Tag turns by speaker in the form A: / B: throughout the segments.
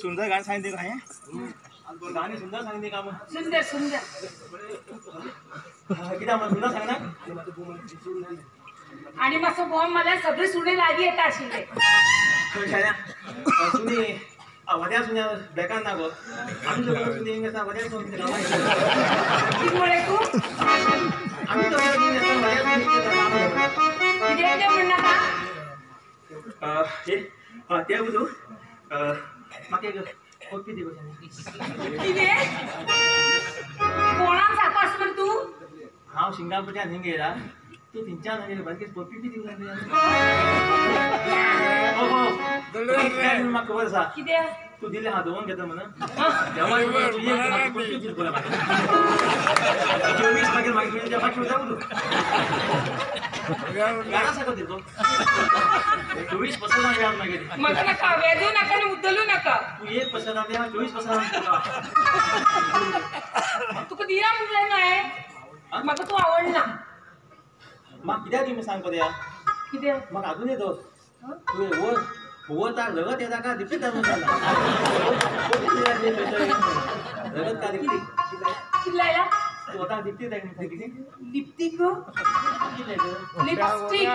A: सुंदर गाणं सांगितले का? गाणी सुंदर सांगितले का?
B: सुंदर सुंदर
A: किती आम्हाला सुंदर सांग ना.
B: आणि मातसो बॉम्ब मला सगळे सुने लागीं येता आशिल्ले.
A: सुने वड्या सुन्या बेकार ना गो, आमी सगळं सुने हिंगा वड्या सुने.
B: कितें म्हळें तूं?
A: आमी सगळं वड्या सुने.
B: कितें तें म्हणनाका.
A: ते बुजू म्हाका एक पप्पी दी गो.
B: कितें कोणाक सांगपा आसा मरे तूं?
A: हांव सिंगापूरच्यान हिंग येयला, तूं थिंच्यान हांगा बाकी पप्पी बी दिवंक जाय. म्हाका खबर आसा
B: कितें
A: तूं दिल्लें हांव दवरून घेता म्हणून. तेव्हा पप्पी दिल पळय म्हाका 24 मागीर मागीर तुजें बाकी उरता तूं गाणं सांगत दिलो 24% व्याज मागीर.
B: म्हाका नाका व्याजू नाका आनी मुद्दलू नाका.
A: तूं 1% 24%
B: तुका दिना म्हणलें न्हय, म्हाका तूं आवडना.
A: म्हाका कित्याक दी सांग पळया.
B: कितें?
A: म्हाका आजून येतो तुवें वयर वता रगत येता का दिपती रगत का दिपती
B: कितें लायला?
A: तूं वता दिपती कितें
B: लिपस्टिक? लिपस्टिक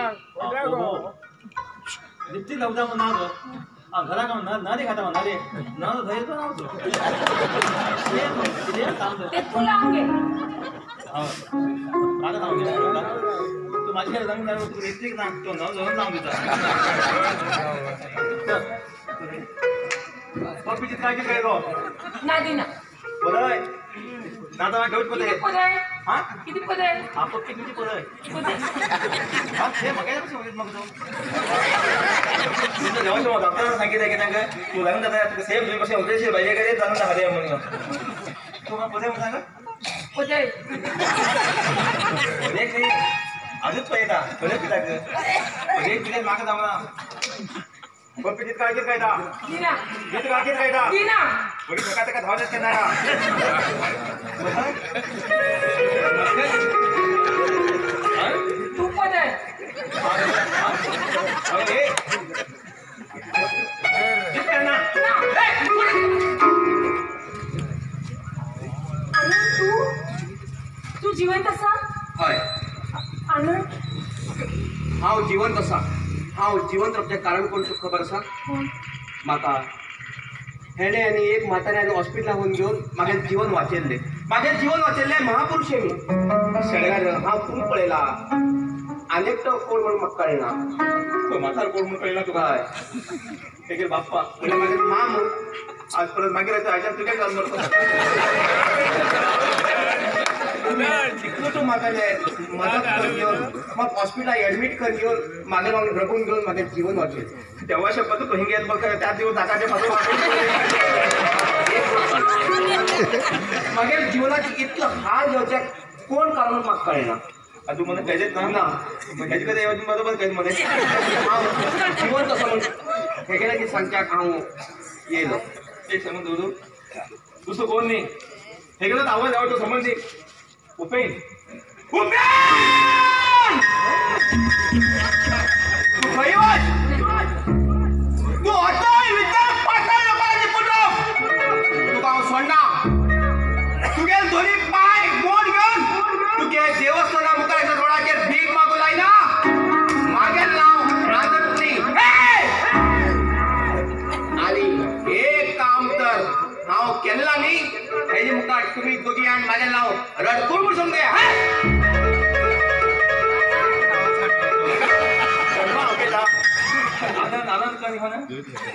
A: लिपस्टिक लावता म्हूण ना गो. घरा काम न रे खाता ना रे न थंय तो रावचो
B: ते तूं लावन घे.
A: म्हाका लावन घे तूं म्हाजे रंग ना तुका लिपस्टिक ना तो नव धरून लावन दिता. पप्पीची काय कितें गो?
B: ना दिना.
A: पळय ना तर म्हाका घेवच पळय.
B: कितें
A: हां
B: कितें पळय?
A: हां पप्पी तुजी पळय. हां ते म्हाका कशें उलयता म्हाका तूं तुमच्या देवाच्या डॉक्टरान सांगितलें की तांकां तूं लग्न जाता तुका सेम तुजें कशें उलयशील पाहिजे काय जाणून दाखयता म्हणून. तूं म्हाका पळय म्हणून सांग.
B: पळय
A: पळय खंय आजूच पळयता पळय कित्याक पळय कितें म्हाका जावना. पप्पी तितका कितें कळटा?
B: दिना.
A: तितका कितें कळटा?
B: दिना.
A: मागीर ताका ताका धांवचें केन्ना?
B: तूं पळय. आनंद तूं तूं जिवंत आसा?
C: हय
B: आनंद
C: हांव जिवंत आसा. हांव जिवंत रावचें कारण कोण तुका खबर आसा? म्हाका हेणें आनी एक म्हाताऱ्यान हॉस्पिटलाक व्हरून घेवन म्हागेलें जीवन वाचयल्लें. म्हागेलें जीवन वाचयल्लें महापुरुशे मी शेणगार. हांव तूं पळयला आनी एकटो कोण म्हणून म्हाका कळना.
A: म्हातारो कोण म्हणून कळना तुका?
C: हय
A: तेगेल बाप्पा
C: म्हणल्यार म्हागे माम.
A: आज परत मागीर आयच्यान तुगे घालून मरता.
C: इतलो तूं म्हाका मदत करून घेवन म्हाका हॉस्पिटलाक एडमीट करून घेवन म्हागे वांगडा रगून घेवन म्हागेलें जीवन वाचयलें.
A: तेव्हा शपथ तूं हिंग येत बघ त्या दिवस दाकाचे
C: म्हागेल्या जिवनाची इतलो हाल घेवचें कोण कारण म्हाका कळना.
A: तूं म्हणून हेजेच ना ना हेजे कडेन येवून बरोबर कळटा मरे.
C: हांव जिवन तसो म्हण हेगेले की सांगच्याक हांव येयलो.
A: एक सांगून दवरू दुसरो कोण न्ही हेगेलो आवाज आवडतो समज न्ही. उपेन
C: उपेन तूं खंय वच? तूं अटल विचार पाटल लोकांचे कुटुंब तुका हांव सोडना. तुगेले दोनी पांय मोड घेवन तुगे देवस्थाना मुखार रोडाचेर भीक मागू लायना. मागेल नांव रांदत न्ही. आनी एक काम तर हांव केन्ना न्ही हेजे मुखार तुमी दोगी आनी म्हाजें नांव रडकूळ म्हूण समजया.
A: आनंद आनंद कर ना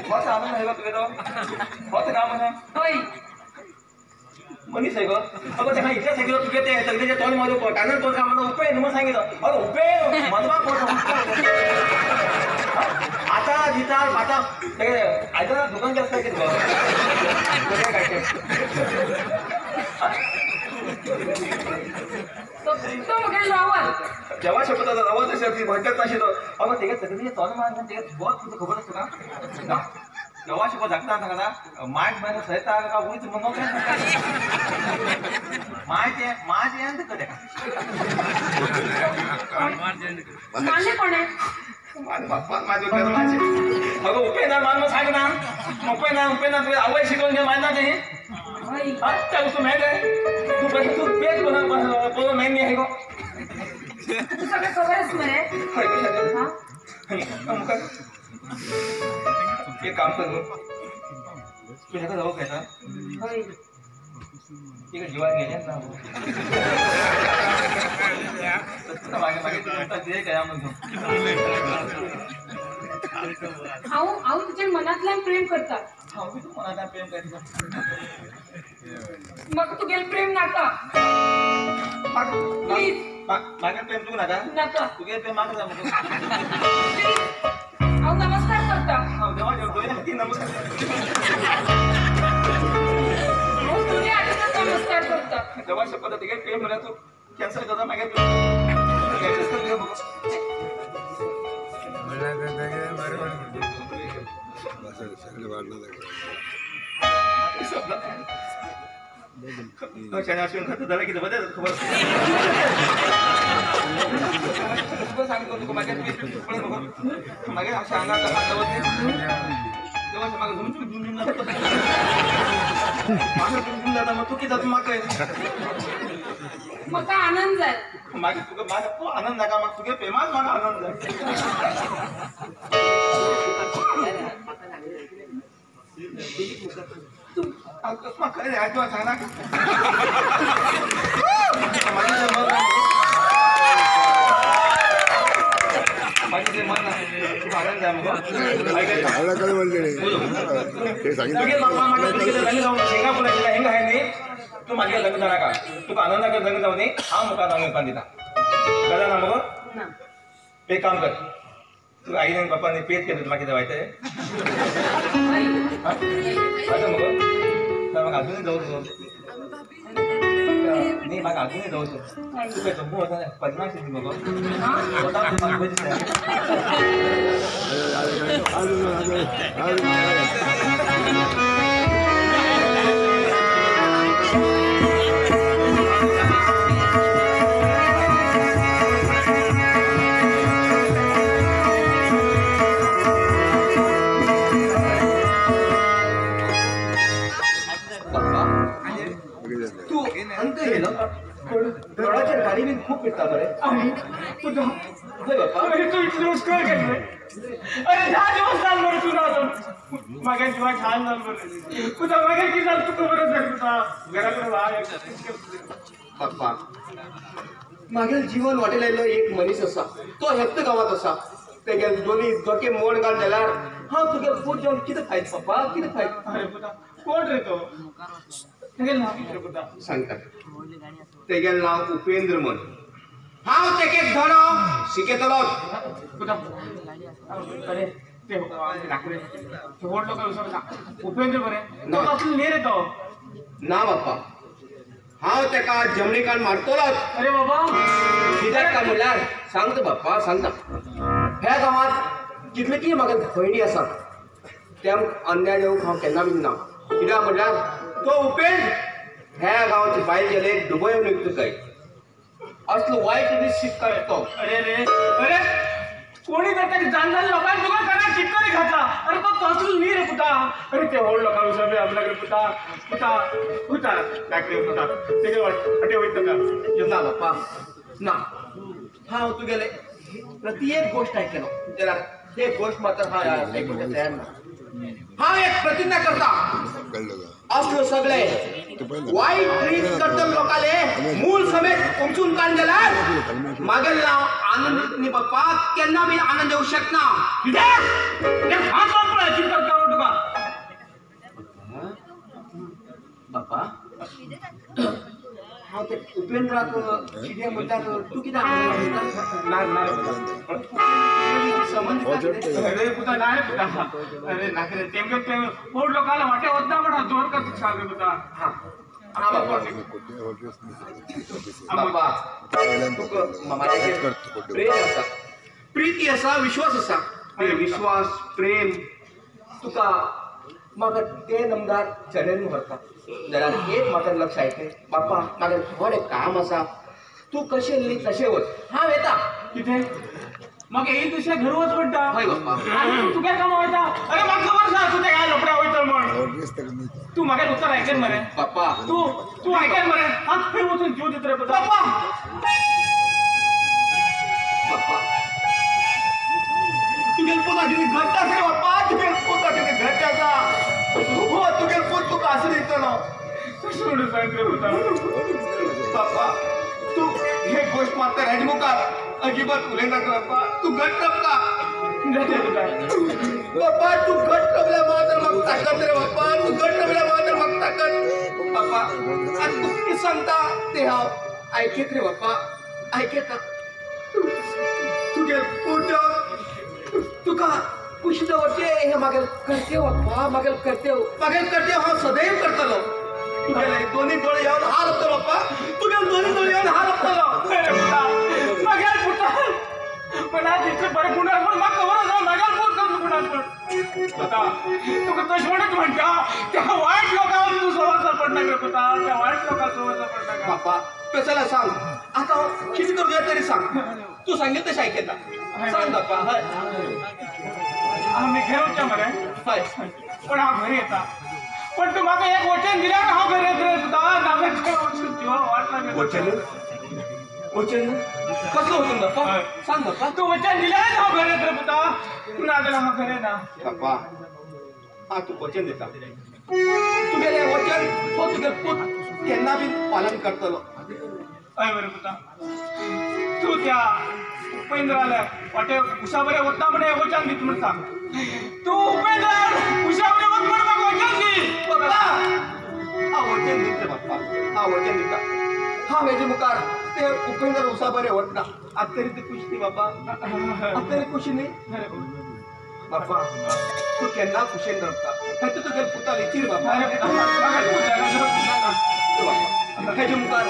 A: होच आनंद आहे तुगे तो होच काम आसा.
B: हय
A: मनीस आहे गो. अगो तेका इतलें सांगितलं तुगे ते सगळेचे तोंड मारू आनंद कोण काम उपेन म्हणून सांगितलं. अरे उपेन मदवा कोण आतां भाता दिता भाता आयदना दुकान जास्त कितें
B: तो मगे रावल
A: जेव्हा शपथ रावत अशें ती म्हणटात नाशिल्लो अगो तेगे सगळीं तोंड मारना तेगे बोत तुका खबर आसता ना जेव्हा शपथ धाकता सांगता मायक मायक सयता का वयच म्हणून माय माझे करे
B: मानले कोण
A: अगं उपेना मान मग सांग ना उपेना उपेना तुझे आवय शिकवून घे मान ना ते अच्छा तू माहित आहे तू पैसे तू पेट बना बना माहित नाही आहे गो
B: तू सगळं खबरच मरे
A: एक काम कर तुझ्याकडे जाऊ काय ना तिकडे जीवन गेले ना मागे मागे ते काय म्हणतो
B: हांव हांव तुझ्या मनांतल्यान प्रेम करता
A: हांव बी तूं मनांतल्यान प्रेम करता
B: म्हाका तुगेलें प्रेम नाका प्लीज
A: म्हाका प्रेम तुका नाका
B: नाका
A: तुगेलें प्रेम म्हाका जाय म्हाका
B: हांव नमस्कार करता
A: हांव देवा दोन हाती नमस्कार
B: हांव तुज्या हातीच नमस्कार करता
A: देवा शपथ तुगेलें प्रेम म्हणल्यार तूं कॅन्सल करता मागीर खबर सांगतो तुका मागीर मागीर अशें आंगार म्हाका झुम झुम झुम जाता म्हाका झुम झुम जाता मग तूं कितें जाता म्हाका
B: म्हाका आनंद जाय
A: मागीर तुका म्हाका तूं आनंद नाका म्हाका तुगे प्रेमान म्हाका आनंद जाय म्हाका खरें सांगना मागीर मन तुका आनंद जाय मुगो शेंगा फुलां हिंगा आहे न्ही तूं म्हाजे लग्न जावं नाका तुका आनंदाक लग्न जावं न्ही हांव मुखार जावन येवपाक दिता जाता ना मुगो एक काम कर तुका आईन आनी बापान पेज केले मागीर वयता वयता मुगो तर म्हाका अजुनूय दवर न्ही म्हाका अजुनूय दवर तुका जम्मू वता पद्माश मुगो वता म्हाका बरें दिसता.
C: तू अंत गेलो रोडाचेर गाडी बीन खूब फिरता मरे
A: तू इतले मुस्कळ केले अरे 10 दिवस जाल मरे तुझा अजून मागे तुला छान जाल मरे तुझा मागे की जाल तुका बरं जाल तुझा घराकडे
C: बाप्पा मागील जीवन वाटेल आयिल्लो एक मनीस आसा तो हेक्त गांवांत आसा तेगे दोनी दोके मोड घाल जाल्यार हांव तुगे पूत जेवन कितें फायद पप्पा कितें फायद
A: अरे पुता कोण रे तो तेगे नांव कितें रे पुता
C: सांगता तेगे नांव उपेंद्र म्हण हांव तेगे धडो शिकयतलो
A: पुता अरे ते लाकरे ते व्हडलो काय विसरला उपेंद्र बरे तो कसलो न्ही रे तो
C: ना बाप्पा हांव तेका जमणी कान मारतलोच
A: अरे बाबा
C: कित्याक काय म्हणल्यार सांगता बाप्पा सांगता ह्या गांवांत कितले की म्हाका भयणी आसात त्या अन्याय येवंक हांव केन्ना बीन ना कित्याक म्हणल्यार तो उपेंद्र ह्या गांवची बायल गेले डुबो येवन विकता काय असलो वायट दीस तो.
A: अरे रे अरे कोणी तर ताका जाण जाण लोकांक तुका घरात चिटकरी घातला अरे तो तसलो न्ही रे पुता अरे ते व्हड लोकां विसरले आपल्याकडे पुता पुता पुता धाकले पुता तेगे वाटे वयता का
C: ना बाप्पा ना हांव तुगेले प्रति एक गोष्ट आयकलो जाल्यार हे गोष्ट मात्र हांव आयकूंक तयार ना. हांव एक प्रतिज्ञा करता असलो सगळे वाईट रीत करतले लोकांले मूळ समेत उमचून काड जाल्यार मागेल नांव आनंद न्ही बाप्पा केन्ना बी आनंद येवंक शकना.
A: कित्याक हात लावन पळय कितें करता म्हूण तुका
C: बाप्पा हांव ते उपेंद्राक कितें म्हणल्यार तूं कितें
A: ना ना
C: समज
A: अरे पुता ना रे पुता अरे नाकरे तेमगे ते व्हड लोकांना वाटे वतना म्हणा जोर कर तुका सांग रे पुता.
C: हां हां बापा बापा तुका मामाचेर प्रेम आसा, प्रिती आसा, विश्वास आसा. विश्वास प्रेम तुका म्हाका ते नमदार चॅनल व्हरता जाल्यार एक म्हाका लक्ष आयकय बापा म्हाका थोडें काम आसा, तूं कशें येयली तशें वच, हांव येता.
A: कितें म्हाका येयी तशें घर वच म्हणटा?
C: हय बापा.
A: आनी तूं तुगे कामां वयता? अरे म्हाका खबर आसा तूं ते काय लफड्या वयतलो म्हण. तूं म्हाका उतर आयकन मरे
C: बापा,
A: तूं तूं आयकन मरे. हांव खंय वचून जीव दित रे बापा.
C: बापा तुगेल पूत आशिल्ली घट्ट आसा रे बापा, तुगेल पूत आशिल्ली घट्ट आसा. हो तुगेल पूत तुका आसरो दितलो.
A: तशें म्हणून सांग रे पुता.
C: बापा तूं हे गोश्ट मारता हेजे मुखार अजिबात उलयनाका बापा, तूं घट्ट रबता बापा, तूं घट्ट रबल्या मात्र म्हाका ताकत रे बापा, तूं घट्ट रबल्या मात्र म्हाका ताकत बापा. आनी तूं कितें सांगता तें हांव आयकत रे बापा, आयकता. तुगेल पूत तुका खुशी दवरचें हें म्हागेलें कर्तव्य बापा, म्हागेलें कर्तव्य, म्हागेलें कर्तव्य हांव सदैव करतलो. तुगेले दोनी दोळे येवन हार रपतलो बापा, तुगेले दोनी दोळे येवन हार रपतलो.
A: म्हागेलें पुता पण आज इतलें बरें गुण आसा म्हण म्हाका खबर आसा म्हागेलें पूत कसलो गुण आसा म्हण. पुता तुका तशें म्हणत म्हणटा त्या वायट लोकांक तूं सहवासा पडनाका पुता, त्या वायट लोकांक सहवासा पडनाका
C: बापा. तशें जाल्यार सांग आतां हांव कितें करूं जाय तरी सांग, तूं सांगलें तशें आयकता. सांग बापा. हय
A: आमी घर वचया मरे.
C: हय
A: पण हांव घरी येता, पण तूं म्हाका एक वचन दिल्यार हांव घरी येत रे पुता. नाजाल्यार वचून जिवा वाट लागली.
C: वचन वचन कसलो वचन बापा? सांग बापा.
A: तूं वचन दिल्यार हांव घरी येत रे पुता, नाजाल्यार हांव घरी येना
C: बापा. हां तूं वचन दिता, तुगेलें वचन हो तुगेलो पूत केन्ना बी पालन करतलो.
A: हय बरें पुता, तूं त्या उपेंद्राल्या वाटे उशा बरें वता म्हण वचन दित म्हण सांग. तूं उपेंद्रा उशा बरें वच म्हण म्हाका वचन दी
C: बापा. हांव वचन दिता बापा, हांव वचन दिता. हांव हेजे मुखार ते उपेंद्र उशा बरें वतना आतां तरी ती खुशी न्ही बापा, आतां तरी खुशी न्ही बापा. तूं केन्ना खुशेन रडटा हें तुगेल्या पुताक विचीर बापा. हेजे मुखार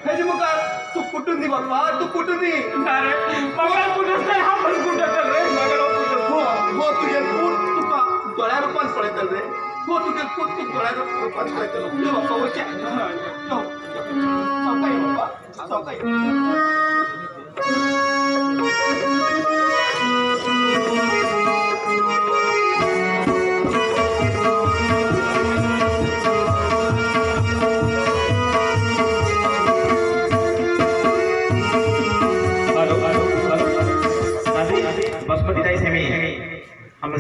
C: हेजे मुखार तूं कुटून दी बापा, तूं कुटून दी. हो हो तुगेलो पूत तुका दोळ्या रुपान पळयतलो रे, हो तुगेलो पूत तुका दोळ्या रुपान पळयतलो. यो बापा वचया, यो चौका यो बापा, चौका यो.
D: बासमती राइस हमें हम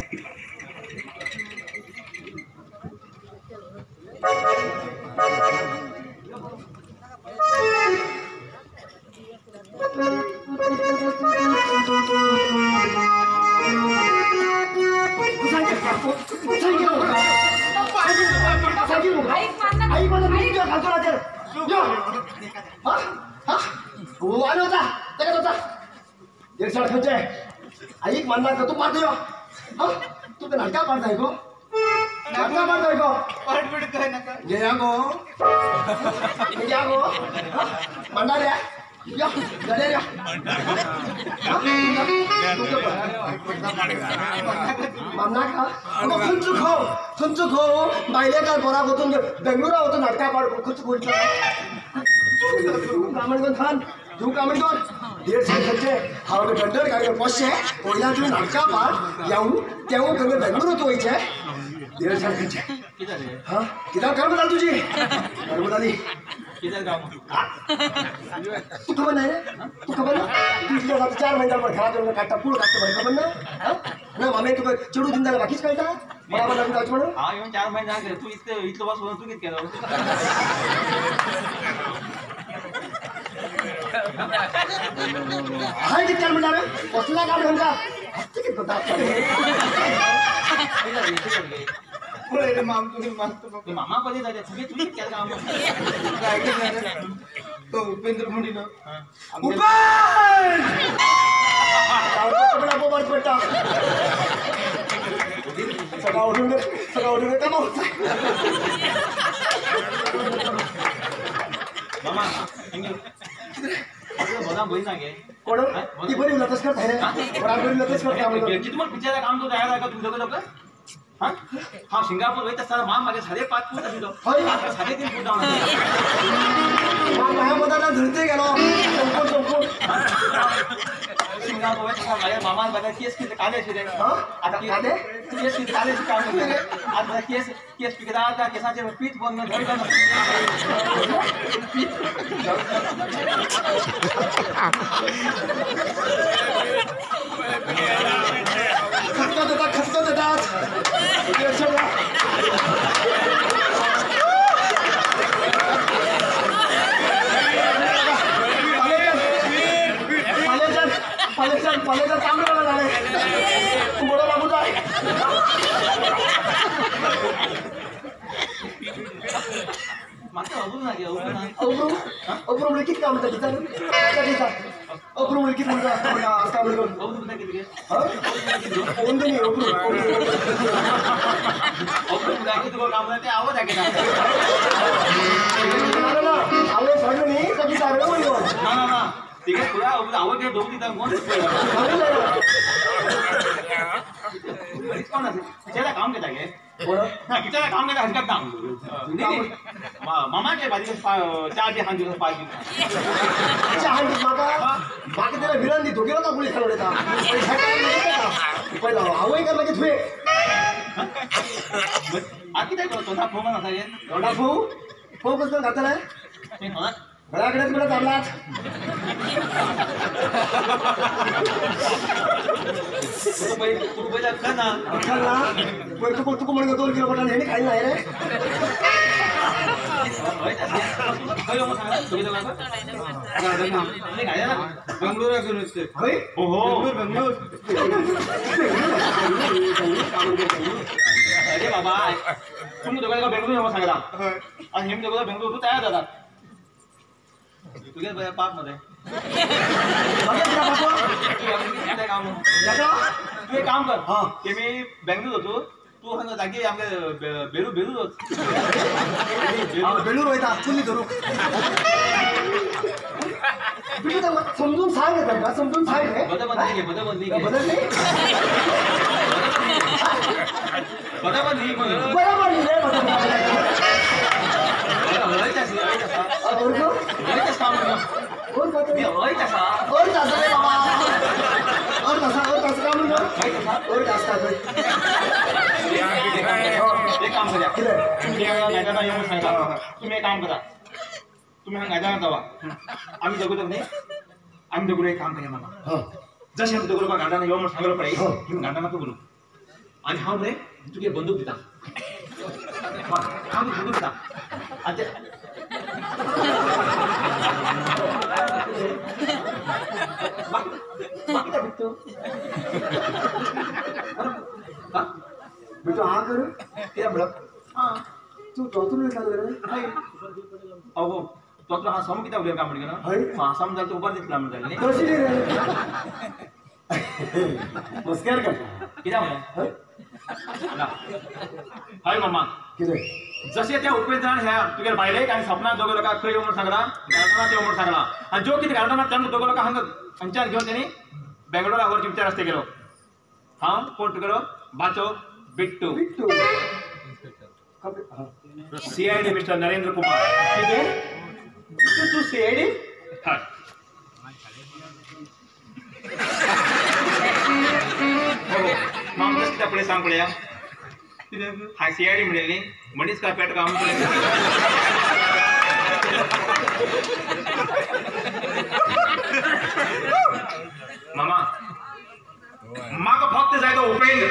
E: आईक मानना का तू मारतो यो. हा तू तर नाटका मारताय गो, नाटका मारताय गो.
C: पाठ बीट काय नका
E: घे या गो, या गो मांडाऱ्या या गड्या मानना का खंयचो खाव खंयचो खाव बायलेकार बोराक वचून बेंगळुरा वचून नाटकां पाड खंयचो खंयचो कामण कोण खान तूं कामण कोण देड साल खर्चे हांव डंडर काडले पोशे वयल्यान तुवें नाटकां पाड येवं तेवूं करून बेंगळुरू वयचें देड साल खर्चे. हां कित्याक कर्म जाली तुजी, कर्म जाली. तूं खबर ना रे, तूं खबर ना तूं इतले जाता 4 म्हयने जाले घरा येवन काडटा कूळ काडटा बरें खबर ना. हां ना मामे तुका चेडूं दिवन जाल्यार बाकीच कळटा बराबर लागून जावचें म्हणून.
D: हांव येवन 4 म्हयने जाले तूं इतले इतलो वास तूं कितें केलो?
E: हांवें कितें केलें म्हणटा रे कसल्या काम समजा कितें करता
C: पळय रे माम तुमी मागता
D: मामा पळय जाल्यार तुगे तुमी कितें केलें काम?
E: तो उपेंद्र म्हणिलो उपेंद्र कपडा पडटा सकाळ उठून कामां वचता.
D: मामा बरी ना गे
E: कोण ती बरी उलतच करता रे बराबर उलतच करता
D: किती मग पिक्चर काम तो तयार का तुमचं लोक. हां हांव सिंगापूर वयता आसतना माम म्हागे 5.5 फूट आशिल्लो, 3.5 फूट जावन
E: म्हाज्या मदान धरते गेलो संपून संपून.
D: सिंगापूर वयता आसतना म्हाज्या मामान म्हाज्या केस कितें काले आशिल्ले, आतां काले केस कितें काले काम करता, आतां म्हाज्या केस केस पिकता, त्या केसाचेर पीठ बंद धर पीठ.
E: खटका देता खटका देतात. पालेच्यान काम करायला झाले तू बडो लागू जाय.
D: म्हाका अबरू ना गे
E: अबरू अबरू म्हणजे किती काम म्हणटा दिता अबरू म्हणजे किती म्हणटा आसता म्हणून
D: अबरू म्हणटा कितें
E: ओंद न्ही अबरू
D: अबरू म्हणटा कितें तुका काम ते आवड दाखयता
E: ना आवड सोडलो न्ही ताकी सारकें म्हणून
D: ना ना ना तिका पुरा आवड कितें दोन दिता कोण कोण आसा किचेला काम घेता गे किचेला काम घेता हरकत ना. मामा के भाजी 4 बी खान दिवस 5 दिवस
E: चार दीस म्हाका म्हाका तेला विरान दी धोके नाका गुळी खाण उडयता पयला आवय काय मागीर थुये
D: आतां कितें करता तोंडा फोव आसा गे
E: तोंडा फोव फोव कसलो घातला घराकडेच मला थांबलात.
D: तू पयला अक्कल ना
E: अक्कल ना पयर तुका तुका म्हणून 2 किलो मटण हेणी खायला नाही रे.
D: बेंगलोर हो हो
A: बेंगलोर.
D: अरे बाबा तुम्ही दोघांना बेंगलोर येऊन सांगला आणि हे दोघं बेंगलोर तू तयार जातात तुझे पाप मध्ये तू एक काम कर ते मी बेंगलोर होतो तू हांगा जागी आमगे बेलूर बेलूर
E: बेलूर वयता चुल्ली धरू समजून सांग तांकां समजून सांग रे.
D: बदल बदल बदल
E: बरोबर न्ही रे बदल
D: एक काम करा तुम्ही एक काम करा तुम्ही हांगा गायदाना जावा आमी दोगू न्ही आमी दोगू एक काम करूया मामा जशें आमी दोगू गार्डनान यो म्हूण सांगलो पळय तुमी गार्डनाक उरूं आनी हांव रे तुगे बंदूक दिता हांव बंदूक दिता आनी ते बिट्टू
E: बिट्टू हा करू
D: कितें म्हणप
E: हां तूं दोतोर सांगले रे.
D: अहो दोतोर हा सम कित्याक उलयता म्हणटा ना सम जाल्यार उबार दितला म्हणटा न्ही
E: कशी रे मस्कर करता
D: कित्याक म्हणलें हय मामा
E: कितें
D: जशें त्या उपेंद्रान ह्या तुगेल्या बायलेक आनी सपना दोग लोकांक खंय यो म्हूण सांगलां गार्डनांत यो म्हूण सांगलां आनी ज्यो कितें गार्डनांत तेन्ना दोग लोकांक हांगा हांच्यान घेवन तेणी बेंगलोरा व्हरचे विचार आसता गेलो हांव कोण तुगेलो बाचो Bittu
E: Bittu
D: CID mister Narendra Kumar.
A: कितें बिट्टू तूं सीआयडी?
D: हय हो मामा तशें कित्याक पळय सांग पळया हांवें सीआयडी म्हणिल्ली मनीस काय पेट काम पळय. मामा म्हाका फक्त जाय तो उपेंद्र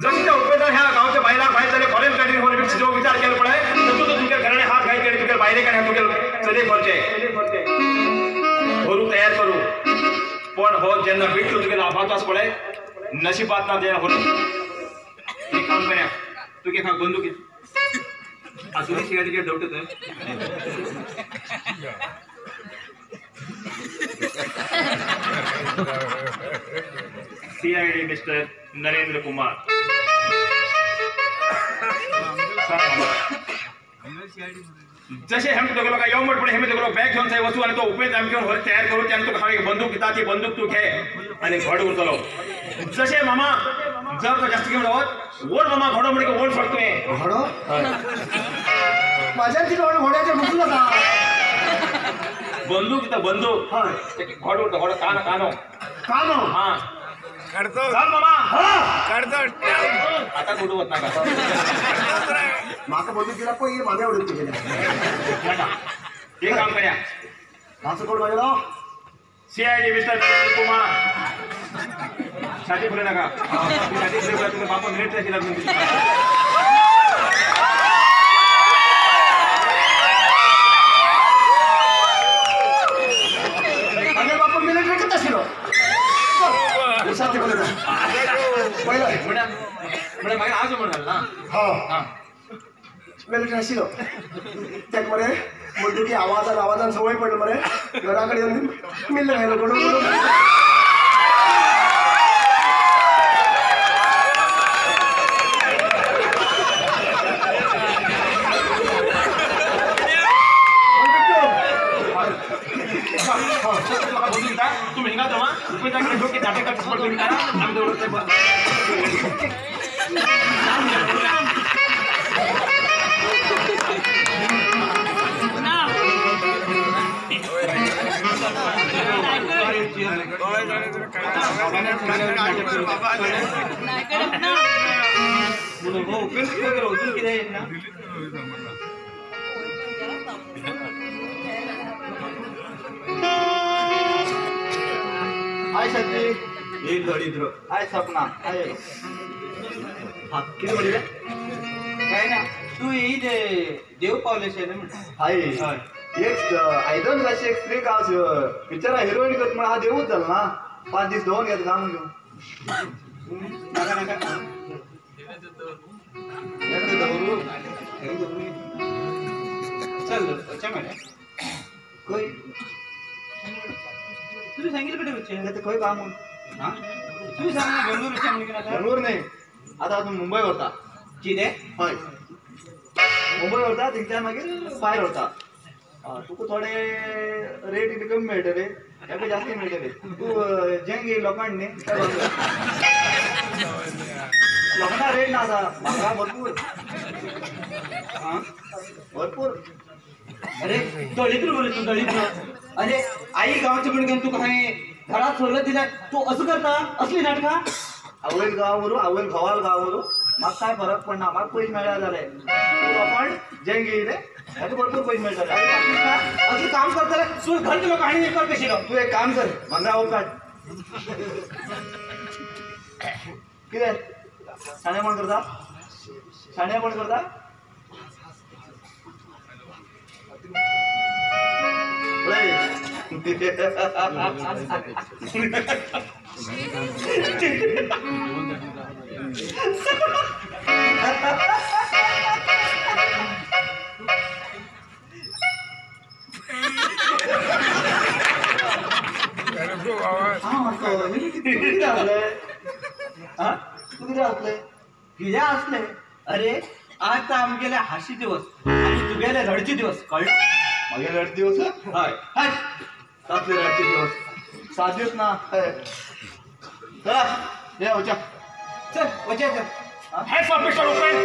D: जशें त्या उपेंद्र ह्या गांवच्या बायलांक भायर जालें फॉरेन कंट्री व्हरून जो विचार केलो पळय तूं तुमच्या घराणे हात घायत केले तुगेल्या बायलेक आनी तुगेल्या चलयेक व्हरचें व्हरूंक तयार करूं पण हो जेन्ना बिट्टू तुगेलो आभात आसा पळय नशिबात ना तेन्ना व्हरूंक एक काम करया तुगे खा बंदूक आसूनी सीआयडीचेर डवट थंय. CID mister Narendra Kumar. जसे हेम दोघं लोक येऊ म्हण हेम दोघं बॅग घेऊन थंय वचू आनी तो उपेंद्र आमी घेवन तयार करू त्यान तुका हांव एक बंदूक दिता ती बंदूक तूं घे आनी घोड उरतलो. जशे मामा जर तो जास्त घेवन रावत ओड मामा घोडो म्हणजे ओड सोड तुवें
E: घोडो माझ्या तिथे घोड्याचे बसून जाता
D: बंदूक दिता बंदूक घोड उरता घोडो कानो कानो
E: कानो
D: हां चल मामा आता कुठं वत नाका
E: म्हाका बंदूक दिला पयर म्हाज्या उडून तुजें
D: नाका एक काम करया
E: हाचो कोण म्हाजेलो
D: CID mister Narendra Kumar. छाती फुले नका छाती फुले तुझ्या बापा मिलिटरी अशी लागून
E: माझ्या बापा मिलिटरी किती आशिल्लो छाती फुले पयलो
D: म्हळ्यार मागीर आज म्हण ना
E: हां मिलिटरी आशिल्लो तेका मरे बंदुकी आवाजान आवाजान सवय पडलो मरे घरा कडेन येवन मिल्ल घायलो कोण
D: तुम्ही हिंगा जमा तुम्ही नाटक करा आम्ही
F: हाय शक्ती एक दळिद्र हाय सपना हाय हा कितें म्हणलें
C: काय ना तू येई देव पावले म्हणटा
F: हाय एक आयदन अशी एक स्त्री गांव पिक्चरा हिरोईन करत म्हण हा देवूच जाल ना 5 दीस दोन घेता काम घेवन
C: नाका नाका दवरू चल वचया मरे
F: खंय
C: तुवें सांगिल्लें कडेन वचचें
F: ते खंय काम म्हूण
C: हां तुवें सांगलें बेंगलोर वचचें म्हणून कितें
F: बेंगलोर न्ही आतां हांव मुंबय व्हरता
C: कितें
F: हय मुंबय व्हरता थिंगच्यान मागीर भायर व्हरता तुका थोडे रेट इतले कमी मेळटले ताका जास्ती मेळटले तूं जेंग लोखंड न्ही लोखंडा रेट ना आसा म्हाका भरपूर
C: हां
F: भरपूर.
C: अरे दळिद्र मरे तूं दळिद्र. अरे आई गांवचे म्हणून तुका हांवें घरात सोडलं दिल्यार तूं असं करता असली नाटकां.
F: आवयन गांव व्हरू आवयन घोवाल गांव व्हरू म्हाका काय फरक पडना म्हाका पयशे मेळ्ळ्या जाले तूं लोखंड जेंग येयलें ताका भरपूर पयशे मेळटले.
C: असलें काम करतले तूं घरचे लोक आनी कर कशी
F: तूं एक काम कर भांगरा वयर काड कितें शाणेपण करता शाणेपण करता पळय कितें आसलें आं तूं कितें आसलें
C: कितें आसलें. अरे आज आमगेले हांशी दिवस आनी तुगेले रडचे दिवस कळ्ळें.
F: मागीर रडचे दिवस
C: हय हय
F: कसले रडचे दिवस 7 दिवस ना. चला ये वचा
C: चल वचा चल.
D: Hands up mister Upendra.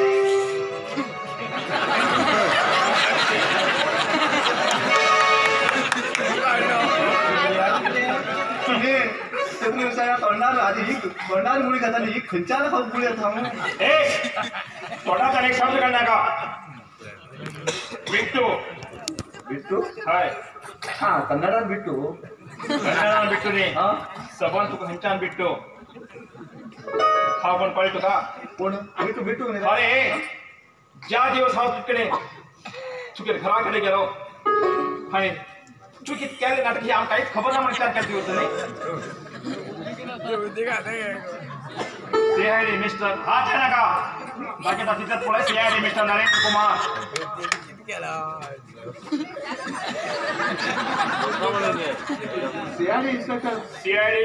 F: तोंडार आधी ही तोंडार गुळी खाताली ही खंयच्यान खाऊ गुळी खाता
D: ए तोंडात एक शब्द काढ नका. बिट्टू
F: बिट्टू
D: हय
F: हा कन्नडान बिट्टू
D: कन्नडान बिट्टू न्ही सबन तुका खंयच्यान बिट्टू हांव कोण कळ्ळें तुका
F: कोण बिट्टू बिट्टू.
D: अरे ज्या दिवस हांव तुजे तुगे घरा कडेन गेलो आनी तूं कितें केलें नाटक ही आमकां कांयच खबर ना म्हण विचार केलो दिवस न्ही. सीआयडी मिस्टर हात आहे नका बाकी तिथल्यात पुढे CID mister Narendra Kumar.
F: CID inspector
D: CID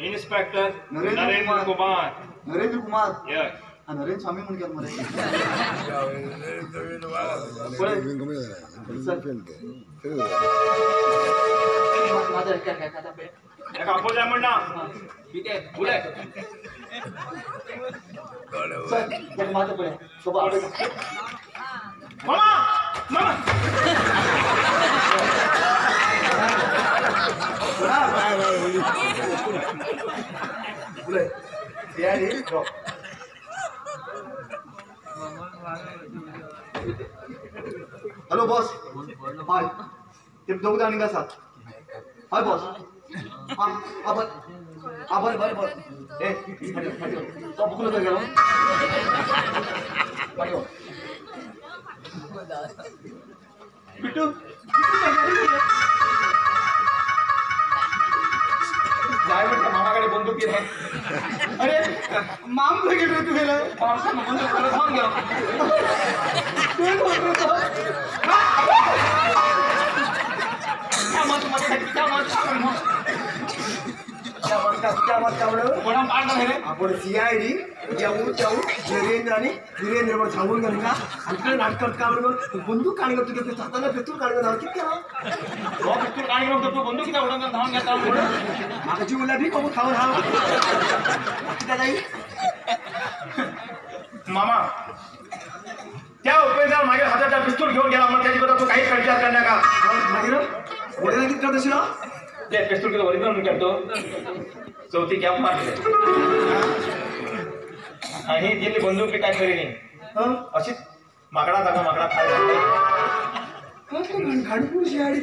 D: inspector Narendra Kumar.
F: Narendra Kumar
D: yes.
F: हा नरेंद्र स्वामी म्हणून केलं मला. हॅलो बॉस, हय ते दोग जाण आसात. हय बॉस, हा हा बरें, हा बरें बरें बरें. ए तो बुकलो तर गेलो.
A: बिट्टू
D: जाय म्हणता मामाकडे बंदूक गेले.
A: अरे माम खंय गेलो तूं गेलो?
D: बंदूक खावन गेलो.
E: आपण सीआयडी जाऊ जाऊ नरेंद्र आणि वीरेंद्र पण सांगून गेले का आणि नाटक का म्हणून बंदूक काढ तुझ्या हाताला पिस्तूल काढ किती केला
D: पिस्तूल काढ तू बंदूक किती उडून धावून घेता
E: माझा जीव उला भी बघू खाऊन हा किती
D: मामा त्या उपेंद्र मागे हाताचा पिस्तूल घेऊन गेला मग त्याच्याबद्दल तू काहीच विचार कर नका.
E: मागीर वडिलां कितें करत आशिल्लो
D: ते पिस्तूल कितें ओरिजिनल म्हणून करतो चौथी कॅप मारली आणि दिली बंदूक बी काय खरी नाही अशीच माकडा जागा माकडा खायला
E: घाडपूर शियाडी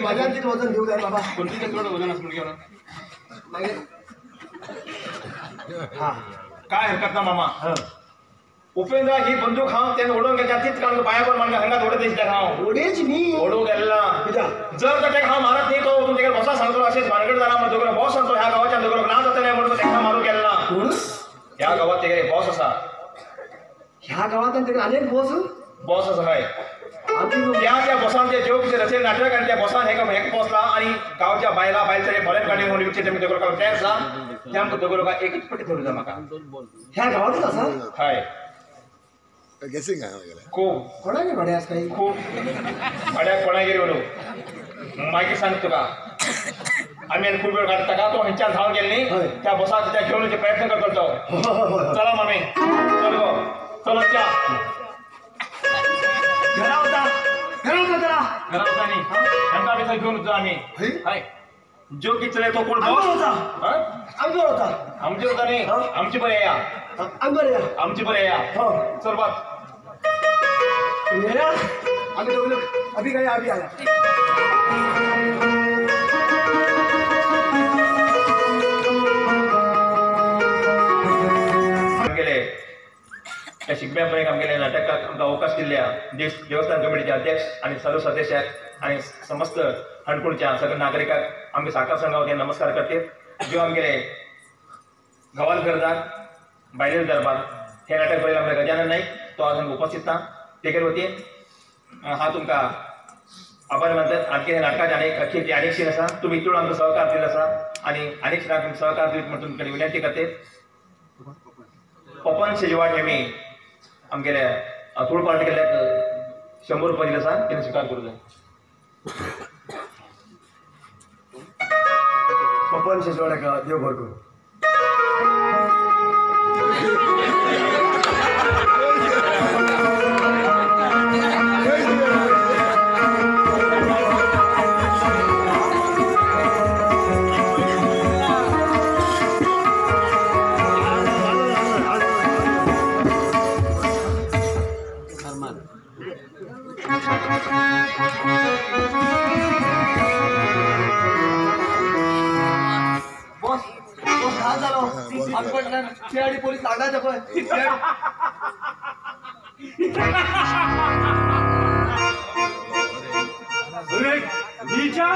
E: माझ्या किती वजन घेऊ जाय बाबा.
D: बंदुकीचं थोडं वजन असं म्हणजे
E: हा
D: काय हरकत ना मामा. उपेंद्र ही बंदूक हांव त्याने ओडून गेल्या तीच कारण पायावर मांडला हांगा ओडत दिसल्या हांव
E: ओडेच न्ही
D: ओडून गेला जर तर ताका हांव मारत न्ही तो वचून तेगेले बॉसा सांगतलो अशेंच भानगड जाला म्हण दोगलो बॉस सांगतो ह्या गांवाच्या दोगलो ना जातलें म्हणून ताका मारूंक गेलो ना. ह्या गांवात तेगेले बॉस आसा.
E: ह्या गांवात तेगेले आनी बॉस
D: बॉस आसा हय. त्या त्या बॉसान ते ज्यो कितें रचयलें नाटक आनी त्या बॉसान हेका हेका बसला आनी गांवच्या बायलां बायल चले फॉरेन काडून म्हणून विकचें तेमी दोगलो प्लॅन आसा ते आमकां दोगलो एकच पटी धरूं जाय म्हाका.
E: ह्या गांवांतूच आसा
D: हय. खूब
E: कोणागे भाडें आसा काय
D: खूब भाड्याक कोणागेर उलोवं मागीर सांग तुका आमी आनी खूब वेळ काडटा का तो खंयच्यान धांवन गेले न्ही त्या बसाक त्या घेवन वचचे प्रयत्न करतलो तो. चला मामी चल गो चल च्या
E: घरा वता घरा वता घरा
D: घरा वता न्ही तांकां आमी थंय घेवन वचो आमी हय ज्यो कितले तो कोण
E: आमचो वता आमचो वता
D: आमचे वता न्ही आमचे बरें या
E: आमचे बरें या
D: आमचे बरें या चल बात
E: मेरा अभी तो लोग अभी गया अभी आया.
D: गेले त्या शिगम्या पर्यंत आमगेले नाटकाक आमकां अवकाश दिल्ल्या देवस्थान कमिटीचे अध्यक्ष आनी सर्व सदस्याक आनी समस्त हणकुणच्या सगळ्या नागरिकाक आमगे साखर संघा वतीन नमस्कार करते. ज्यो आमगेले गवाल घरदार बायलेर दरबार हे नाटक बरयलें आमगे गजानन नाईक तो आज हांगा उपस्थित ना तेगेले वतीन हांव तुमकां आभार मानतात. आणखी हे नाटकाचे आनी अखेरचे आनीक सीन आसा तुमी इतलो आमकां सहकार दिलो आसा आनी आनीक सिनाक तुमकां सहकार दित म्हण तुमकां विनंती करते. पपन शेजवाड हे मी आमगेल्या तुळपाट केल्ल्याक 100 रुपया दिले आसा तेणे स्विकार करूं जाय.
E: पपन शेजवाडाक देव बरें करूं.
F: बॉस बॉस घाल जालो सीआयडी पोलीस लागला पळय.
A: नीचा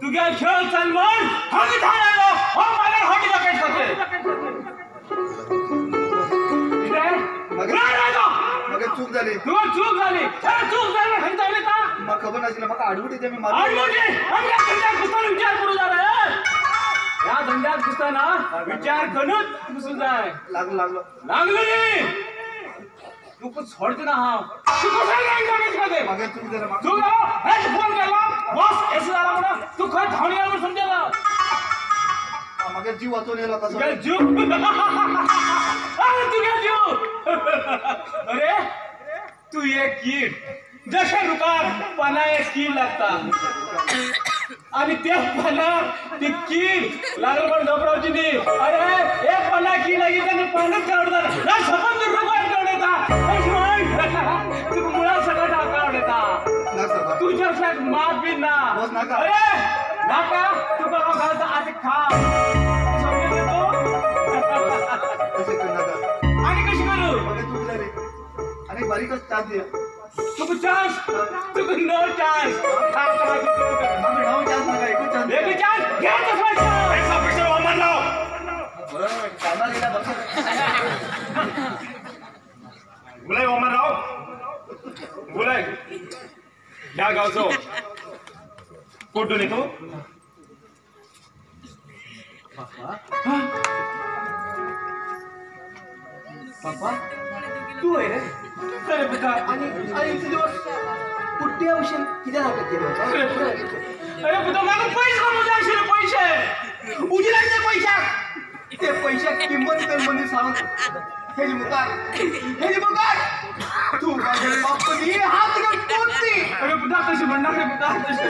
A: तुझ्या खेळ चाल म्हण हांगा धाड आयलो हो मागीर हॉटी जाकेट करते
F: मगे चूक झाली
A: तुका चूक झाली चूक झाली खंय जाली का
F: म्हाका खबर नाशिल्लें म्हाका आडवटी ते मी
A: आडवटी आमच्या धंद्यात घुसताना विचार करू जाय ह्या धंद्यात घुसताना विचार करूच घुसू जाय
F: लागलो लागलो
A: लागलो न्ही तुका सोडचे ना हांव तू कसं काय
F: मागे चूक झालं
A: चूक झालो फोन केला बॉस असं झाला म्हणा तू खंय धावून गेला म्हणून समजेला
F: मागे जीव वाचून येलो कसो
A: जीव तुझ्या जीव अरे तू एक कीड जशा रुखार पाना एक कीड लागता आणि ते पाना ती कीड लागल पण घबरावची नाही अरे एक पाना कीड लागली तर पानच काढतात ना सबंध रुखार काढता तुका मुळात सगळं काढता तुझ्या मात बी ना अरे नाका तुका हांव घालता आतां खा समजले तूं आनी कशें करूं
F: आणि बारीकच चान्स दिया
A: तुका चान्स तुका नो चान्स
F: नो चान्स नाका एकूच चान्स
A: एकूच चान्स घे तसो चान्स
D: ऑफिसर वामनराव
F: कानार गेला बघ
D: बोलाय वामनराव बोलाय ह्या गावचो कुठून येतो
C: बाप्पा तू आहे रे
A: अरे पुता
C: आणि आणि इतके दिवस कुठ्या भशेन कित्याक नाटक केलं
A: अरे पुता म्हाका पयशे कमोवंक जाय आशिल्ले पयशे
C: उजी लागले पैशाक ते पैशाक किंमत तर मनीस सांग हेजी मुखार हेजी मुखार तू माझे बाप्पा न्ही हांव तुका पूत न्ही
A: अरे पुता कशें म्हणना रे पुता तशें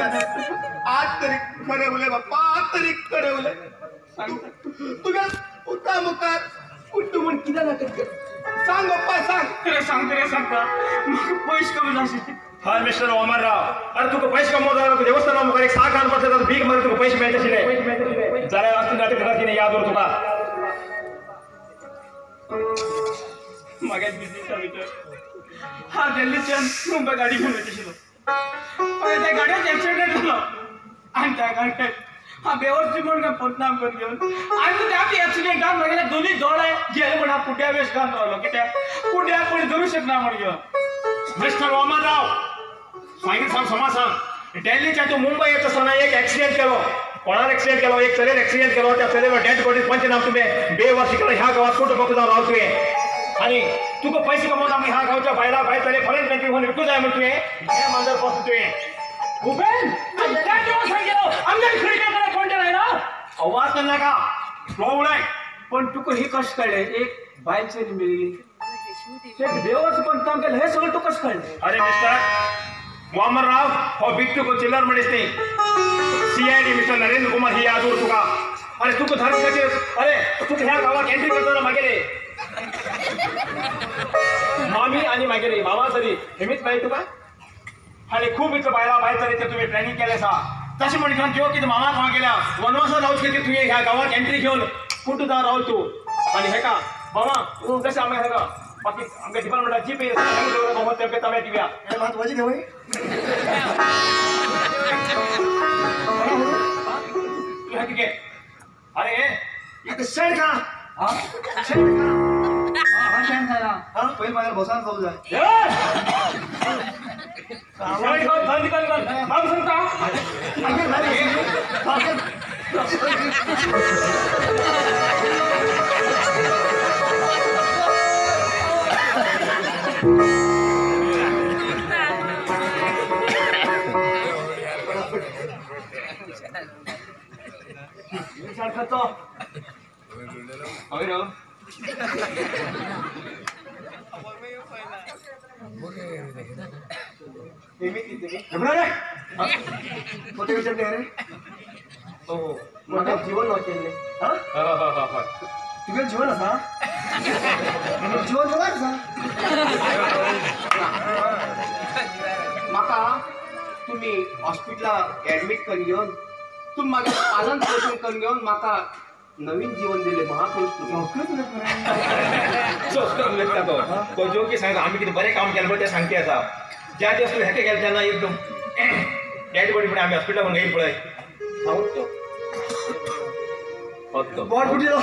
F: आज तरी खरें उलय बाप्पा आज तरी खरें उलय तुज्या पुता मुखार
C: कुट्टू म्हण कित्याक नाटक केलें
F: सांग बाप्पा सांग
A: रे सांगता रे सांगता म्हाका पयशे कमी जाय आशिल्ले
D: हय मिस्टर वामनराव अरे तुका पैसे कमवता जाल्यार देवस्थाना मुखार एक साक घालून बसले भीक मारून तुका पैसे मेळटा आशिल्ले जाल्यार आसून नाटक करता कितें याद उर तुका
A: म्हागे बिजनेसा भितर हांव दिल्लीच्यान मुंबय गाडी घेवन वयता आशिल्लो मागीर त्या गाडयेक एक्सिडंट जालो आनी त्या गाडयेक हांव बेवर्सी म्हण काय पदनाम करून घेवन आनी त्या एक्सिडंटान म्हागेले दोनूय दोळे गेले म्हण हांव कुड्या वेश घालून रावलो कित्याक कुड्याक कोणी धरूंक शकना म्हण घेवन
D: मिस्टर वामनराव सांगीन सांग समा सांग दिल्लीच्या तूं मुंबय येत आसतना एक एक्सिडेंट केलो कोणाक एक्सिडेंट केलो एक चलयेन एक्सिडेंट केलो त्या चलयेवर डेड बॉडी पंचनाम तुवें बेवर्सी केलो ह्या गांवांत कुटुंब जावन राव तुवें आनी तुका पयशे कमोवन आमी ह्या गांवच्या बायला बायल चले फॉरेन कंट्री म्हणून विकूं जाय म्हण तुवें हें मांजर पासून तुवें
A: उपेन त्या दिवस गेलो आमच्या खिडक्या कोणते राहिला
D: आवाज कर नाका स्लो उलय
A: पण तुका हे कशें कळ्ळें एक बायल चली मेळ्ळी एक देवाचं पण काम केलं हे सगळं तुका कशें कळ्ळें
D: अरे मिस्टर वामनराव हो बिट्टू को चिल्लर मनीस न्ही CID mister Narendra Kumar ही याद उर तुका अरे तुका धर्म खातीर अरे तुका ह्या गांवात एंट्री करतना मागेले मामी आनी मागेले मामा सरी हेमीच मागीर तुका आनी खूब इतलो बायलां बायल चली ते तुवें प्लॅनिंग केलें आसा तशें म्हण घेवन ज्यो कितें मामा गांवां गेल्या वनवासा रावचे खातीर तुवें ह्या गांवात एंट्री घेवन कुटू जावन रावल तूं आनी हेका बाबा जशें आमकां हेका बाकी आमच्या डिपार्टमेंटात जी पे तेमकां ताब्यांत दिवया
E: महत्वाची न्हय
D: तूं हें कितें अरे
E: आता शेण खा शेण खा
F: हा शेण खायना पयलीं म्हाज्या बॉसान खावूं जाय
A: शेण खावन थंय निकाल कर म्हाका सांगता शेण खातो हय रो
E: मोठे विचार नाही रे
C: हो म्हाका जीवन वाचयल्लें
E: हा तुगेलें जीवन आसा जीवन कोणाक आसा
C: म्हाका तुमी हॉस्पिटलाक एडमीट करून घेवन तुमी म्हाजें पालन पोशण करून घेवन म्हाका नवीन जीवन दिलें महापुरुष तुमी
E: संस्कृत उलयता मरे
D: संस्कृत उलयता तो तो जो की सांगता आमी कितें बरें काम केलें पळय तें सांगते आसा ज्या दिवस तूं हेका गेले तेन्ना एकदम डेड बॉडी पण आम्ही हॉस्पिटल म्हणून येईल पळय सांगतो फक्त
E: बॉड फुटिलो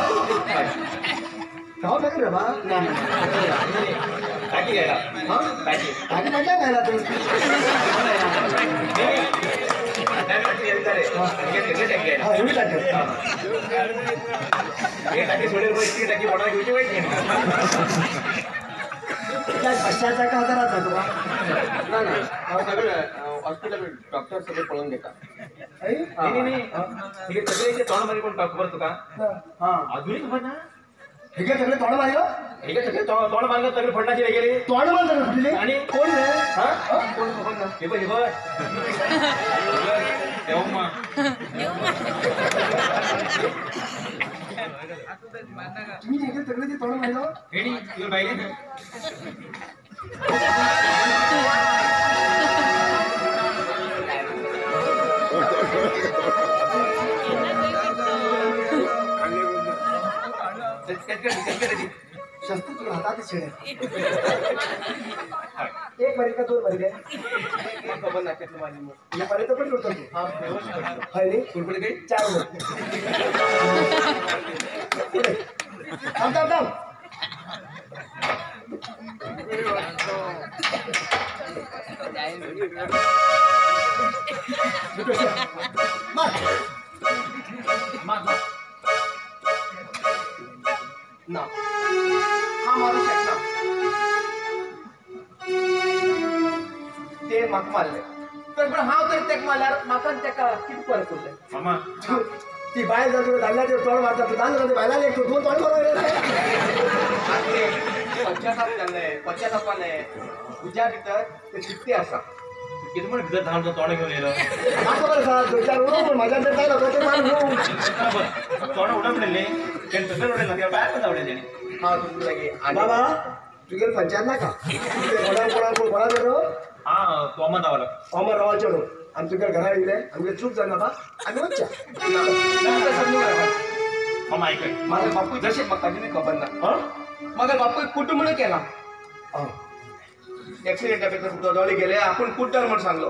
E: खाऊ नका रे बा
D: टाकी घ्यायला
E: हा
D: टाकी
E: टाकी टाकी घ्यायला तू हा एवढी टाकी
D: हे टाकी सोडेल पण इतकी टाकी पोटाला घेऊची पाहिजे
E: काय 500चा का हजाराचा तुला
C: ना ना सगळं हॉस्पिटल डॉक्टर सगळे पळून घेतात
D: नाही नाही हे सगळे तोंड मारी कोण खबर तुका
E: हा
D: अजूनही खबर ना
E: हे काय सगळे तोंड मारलं
D: हे काय सगळे तोंड मारलं सगळे फडणाची गेले
E: तोंड मारलं फुटले
D: आणि
E: कोण रे
D: हा कोण खबर ना हे बघ हे बघ देवमा
E: तुम्ही हे सगळे ते तोंड मारलं
D: हे नाही तुला पाहिजे ना
E: शस्त्र तुला हातात छेडे एक मारी का दोन मारी काय
C: खबर ना कितलं माझी
E: मी मारी तर पण करतो हाय रे
C: कुरकुरे काही
E: चार वर थांब थांब थांब मार
D: मार मार
C: ना हा मारू शकना ते म्हाका मारले तर पण हांव तरी तेका मारल्यार म्हाका आनी तेका कितें फरक उरलें
D: मामा
E: ती बायल जर तुका धाडल्या ते तोंड मारता तूं धाडलं ते बायला एक दोन तोंड मारून
C: पश्चाताप जाल्ले पश्चातापाले तुज्या भितर ते चित्ते आसा
D: कितें म्हण भितर धाडून तोंड घेऊन येयलो
E: म्हाका खबर आसा थंयच्यान उडोवंक म्हूण म्हाज्यान तर जायना तो मारून
D: तोंड उडोवंक म्हणिल्लें तेणें तसलें उडयलें ना बायल पण उडयलें तेणें
C: हांव तुमकां लागीं आनी
E: बाबा तुगेली पंचायत नाका कोणा कोणा कोण कोणा चेडो
D: हां तूं अमर रावलो
E: अमर रावल चेडो आमी तुगेल्या घरा येयले आमगे चूक जाली बाबा आमी वचच्या
D: मामा आयकय
C: म्हाका बापूय जशें म्हाका अजुनूय खबर ना म्हाका बापूय कुटुंबूय केलां एक्सिडेंटा भितर दोळे गेले आपूण कुड्डर म्हूण सांगलो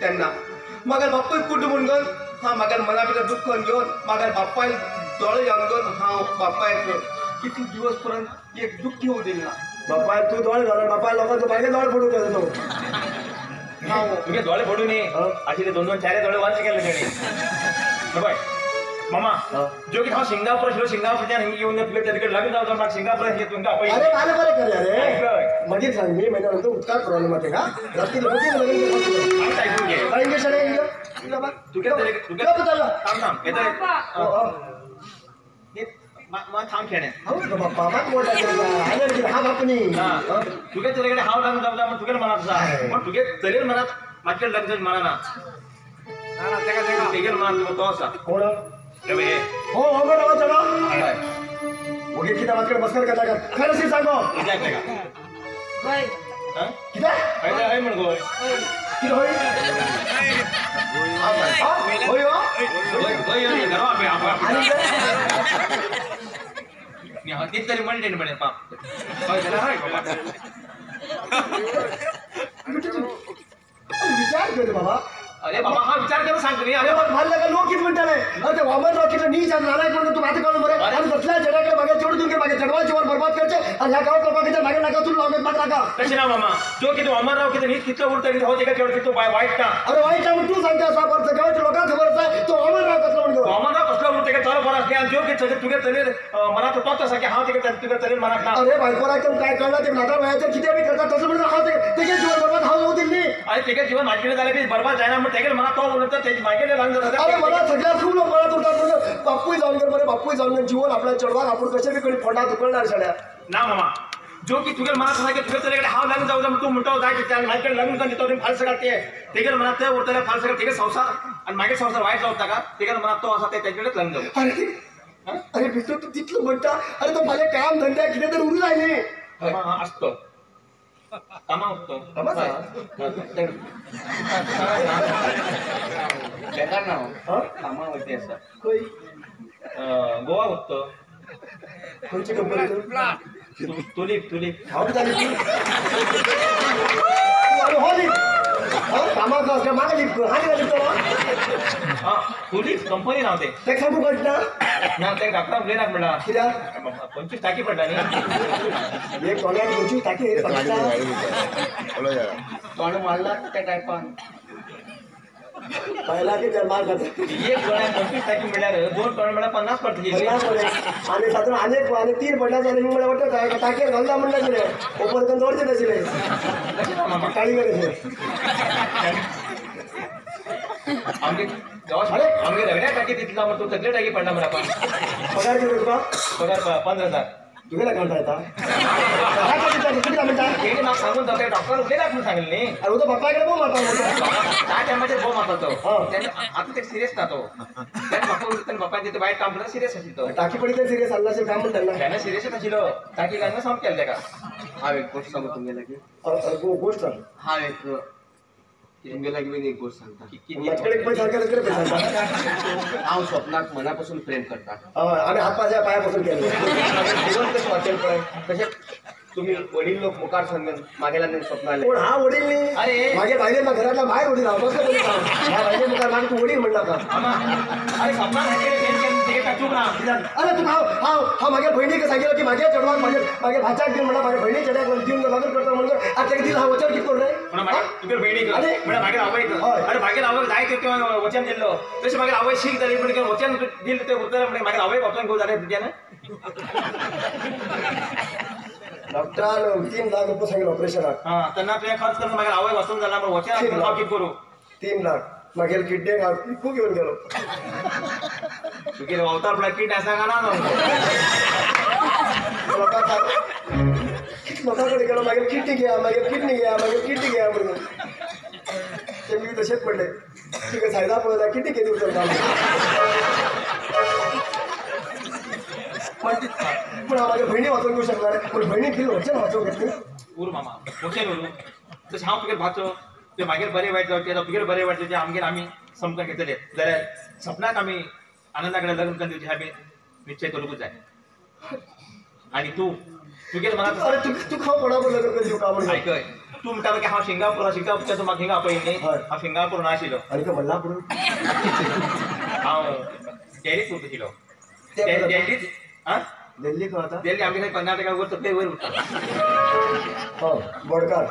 C: तेन्ना म्हाका बापूय कुड्ड म्हूण घेवन हांव म्हाका मना भितर दुख्ख घेवन म्हाका बापायन दोळे जावन घेवन हांव बापायक कितले दिवस पर्यंत एक दुख्ख येवंक दिलें ना
E: बापाय तूं दोळे घाल बापाय लोकांचो बायले दोळे फोडूंक गेलो तो
C: हांव
D: तुगे दोळे फोडून न्ही आशिल्ले दोन दोन चार दोळे वांच केले तेणी पळय मामा जो की हांव सिंगापूर आशिल्लो सिंगापूरच्यान हिंगा येवन तुगे तेजे कडेन लग्न जावं म्हाका सिंगापूर तुमकां आपयलें
E: अरे बाले बरें कर अरे मागीर सांग मे म्हयन्या नंतर उदकाक प्रॉब्लेम आसा का राती लगीन लगीन
D: आयकून घे
E: इंजेक्शन इलो
D: तुगे तुगे थांब थांब येता थांब खेणे
E: बाबाक मोठा हा बाप न्ही
D: तुगे चले कडेन हांव लग्न जावं म्हण तुगेले मनात आसा पण तुगे चलयेन मनात म्हाजे कडेन लग्न जावचें मना ना तेगेले मनात तो आसा
E: कोण
D: हो
E: हो बरोबर चलो ओके किती माझ्याकडे बसकर का जागा खरं सी सांगो
B: होय
E: किती
D: हय म्हण गोय
E: किती होय होय
D: होय होय घरा आपण तेच तरी म्हणले म्हणे पाप होय झालं हय बाबा
E: विचार कर बाबा
D: अरे बाबा हा विचार करून सांगतो न्ही
E: अरे मग मला का लोक किती म्हणताले अरे ते वामन राव किती नीच आणि नालायक म्हणून तू माझं कळून बरं आणि कसल्या चेड्याकडे मागे चेडू तुमके मागे चेडवा जीवन बरबाद करचे आणि ह्या गावात लोकांच्या मागे नाका तू लावत माग नाका
D: तशें ना मामा जो कितें वामन राव कितें नीच कितलो उरता कितें हो तेका चेडो कितलो वायट ना
E: अरे वाईट ना तू सांगता असा बरं गावाच्या लोकांक खबर आसा तो वामन राव कसलो म्हणून
D: वामन राव कसलो उरता तेका चलो बरो आसलें आनी जो कितें तुगे चलयेर मनात तोच आसा की हांव तेका तुगे चलयेर मनात ना
E: अरे बायकोराक काय कळना ते नाता वयाचेर कितें बी करता तसं म्हणून हांव तेगे जीवन बरबाद हांव जावं दिल्ली
D: अरे तेगे जीवन म्हाजे कडेन जाल्यार बी बरबाद जायना म्हण तेगेले मनात तो उरता तेजे म्हाजे कडेन लग्न जाता
E: अरे मला सगळ्या खूप लोक मनात उरतात म्हणजे बापूय जावन गेलो बरे बापूय जावन गेलो जीवन आपल्या चेडवाक आपूण कशें बी करी फोंडा दुखळणार सगळ्या
D: ना मामा जो की तुगेले मनात आसा की तुगे चलये कडेन हांव लग्न जावं जाय तूं म्हणटा जाय कित्याक म्हाजे कडेन लग्न करून दिता फाल्यां सकाळ ते तेगेले मनात ते उरतले फाल्यां सकाळ तेगे संवसार आनी मागीर संवसार वायट जावता का तेगेले मनात तो आसा ते तेजे कडेन लग्न जावं
E: अरे अरे बिट्टू तूं तितलो म्हणटा अरे तो फाल्यां काम धंद्या कितें तर उरूं जाय न्ही
D: आसतो कामा उरतो बेकार ना कामा वयते आसा
E: खंय
D: गोवा उरतो
E: खंयची कंपनी
D: तुलीप तुलीप
E: हांव कितें हो लीप कामाक म्हाका लीप कर हांव कितें लिपतलो
D: तुलीप कंपनी नांव तें
E: तें सांगू कळटा
D: ना तें डॉक्टरान उलयनाक म्हणला
E: कित्याक
D: 25 टाकी पडला न्ही
E: एक तोंडाक 25 टाकी
C: तोंड मारला त्या टायपान
E: पहिला की मार खाता
D: एक गोळ्यान 25 टाकी म्हणल्यार 2 तोंड म्हणल्यार 50 पडटली
E: 50 पडले आनी सादारण आनी आनी 3 पडल्या जाल्यार म्हणल्यार वाटतं टाकेर घालता म्हणल्यार कितें ओपन करून दवरचें नाशिल्लें काळी कडेन
D: आमगे आमगे रगड्या टाकी तितला म्हण तूं सगळे टाकी पडला म्हणा
E: पगार कितें तुका
D: पगार 15,000
E: तुगेल्या अकाउंटार येता कितें म्हणटा
D: तेणी म्हाका सांगून जाता डॉक्टर उलयनाक म्हणून सांगलें न्ही
E: अरे तो बापाय कडेन बोव मारता
D: त्या टायमाचेर बोव मारता तो आतां ते सिरियस ना तो तेन्ना म्हाका उलयता बापायन तितूं वायट काम करता सिरियस आशिल्लो तो
E: टाकी पडली तर सिरियस आसलो अशें काम म्हणटा
D: तेन्ना सिरियस आशिल्लो टाकी घालून सामकें केलें तेका
C: हांव एक गोश्ट सांगू तुमगे लागीं
E: गोश्ट सांग
C: हांव एक तुमगे लागीं एक गोश्ट सांगता हांव स्वप्नाक मना पासून प्रेम करता
E: आमी हात पाया पाया पासून केलें
C: जीवन कशें वाचेल पळय कशें तुम्ही वडील लोक मुखार सांगून मागेल्यान स्वप्न
E: कोण हा वडील न्ही
D: अरे
E: मागे भायले घरातला भायर वडील हांव कसलो वडील हांव ह्या भायले मुखार मागीर तूं वडील म्हणनाका
D: अरे स्वप्नाक
E: अरे तूं हांव हांव हांव मागे भयणीक सांगिल्लो की मागे चेडवाक मागे मागे भाच्याक दिवन म्हणटा मागे भयणी चेड्याक दिवन लग्न करता म्हणून आतां ताका दिल हांव वचन कितें करूं रे
D: तुगे भयणीक म्हणल्यार मागीर आवयक अरे मागीर आवयक जाय तें वचन दिल्लो तशें मागीर आवय शीक जाली म्हणटकीर वचन दिलें तें उरतलें म्हणटकीर मागीर आवय वचन घेवन जालें तुज्यान
E: डॉक्टरान 3 लाख रुपये सांगिल्ले ऑपरेशनाक
D: हां तेन्ना तुवें खर्च करून मागीर आवय वचून जाला म्हण वचन हांव कितें करूं
E: 3 लाख मागीर किडनेक हांव खूब घेवन गेलो
D: तुगेले अवतार म्हळ्यार किडनी आसा काय ना
E: लोकां कडेन गेलो मागीर किडनी घेया मागीर किडनी घेया मागीर किडनी घेया म्हणून ते मी तशेंच पडले तुका सायदा पळयता किडनी घेत उरता पण पूण हांव म्हाज्या भयणी वाचोवंक घेवंक शकना रे पूण भयणी कितें वचन वाचोवंक घेतली
D: उर मामा वचन उरू तशें हांव तुगेले भाचो ते मागीर बरें वायट जावचें जावं तुगेले बरें वायट जावचें आमगेर आमी समजून घेतले जाल्यार सपनाक आमी आनंदा कडेन लग्न करून दिवचें आमी निश्चय करूंकूच जाय आनी तूं तुगेले मनांत
E: अरे तूं हांव कोणा बरोबर लग्न करून दिवका म्हणून
D: आयकय तूं म्हणटा की हांव सिंगापूर सिंगापूरच्या तूं म्हाका हिंगा आपयलें न्ही हांव सिंगापूर नाशिल्लो
E: आनी खंय मल्लापूर
D: हांव डेलीच उरता आशिल्लो डेलीच आं
E: दिल्ली खंय आतां
D: दिल्ली आमगे थंय कर्नाटका वयर तकले वयर उरता
E: हय बोडकार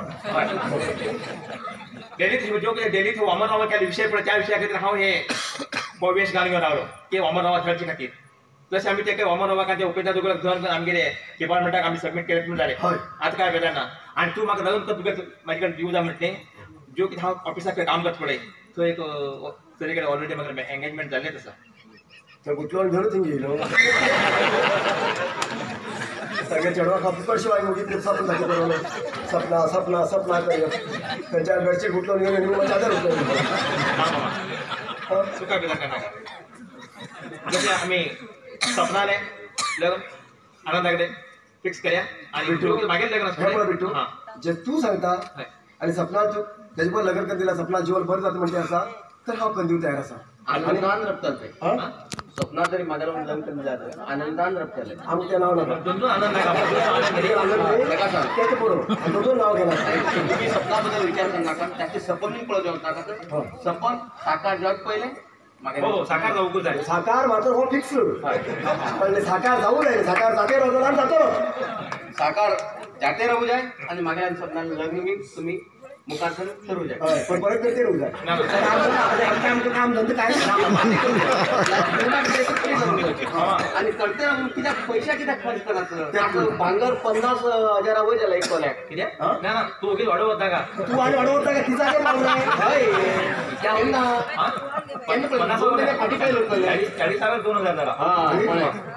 D: दिल्लीत ज्यो कितें दिल्लीत वामन रावा केल्ले विशय पळय त्या विशया खातीर हांव हे वेश घालून घेवन रावलो की वामन रावा खेळचे खातीर तशें आमी ते वामन रावा ते उपेता तुका धरून आमगेले डिपार्टमेंटाक आमी सबमीट केलें म्हणून जालें आतां काय बेजार ना आनी तूं म्हाका लग्न कर तुगे म्हाजे कडेन दिवं जाय म्हटलें ज्यो कितें हांव ऑफिसाक काम करता पळय थंय एक चली कडेन ऑलरेडी म्हाका एंगेजमेंट जाल्लेंच आसा
E: थंय गुटलोन घेवन थिंग येयलो सगळे चेडवा खापी शिवाय मुगी सपना दाखय बरोबर सपना सपना सपना कर थंयच्यान बेडशीट गुटलोन घेवन आनी चादर उठलो
D: तुका बेजार करनाका जशें आमी सपनालें लग्न आनंदा कडेन फिक्स करया आनी मागीर लग्न
E: हें पळय बिट्टू जे तूं सांगता आनी सपना तूं तेजे बरोबर लग्न करून दिला सपना जीवन बरें जाता म्हणचे आसा तर हांव करून दिवंक तयार आसा
C: आनंदान रपतले स्वप्ना तरी माझ्या लग्न करून जाता आनंदान रपतले
E: आमकां तें नांव नाका
D: दोन आनंद
C: नाका
E: तें बरोबर दोन नांव घेनाका
C: तुम्ही स्वप्ना बद्दल विचार करनाका ताचे सपन पळोवंक नाका सपन साकार जावंक पयलें
D: हो साकार जावंकूच जाय
E: साकार मात्र हो फिक्स पण साकार जाऊ जाय साकार जाते रावतलो आनी जातलो
C: साकार जाते रावू जाय आनी मागीर स्वप्नान लग्न बी तुमी मुखार करू जाय
E: पण परत करते रावू जाय आमचें काम धंदो काय
C: आनी करते रावून कित्याक पयशे कित्याक खर्च करायचो भांगर 50,000 वयर जाला एक तोल्याक
D: कितें ना ना तूं ओगीच वाडोवता का
E: तूं आनी वाडोवता का तिचा
C: हय ना फाटीं पयलो
D: 40,000 2,000 जाला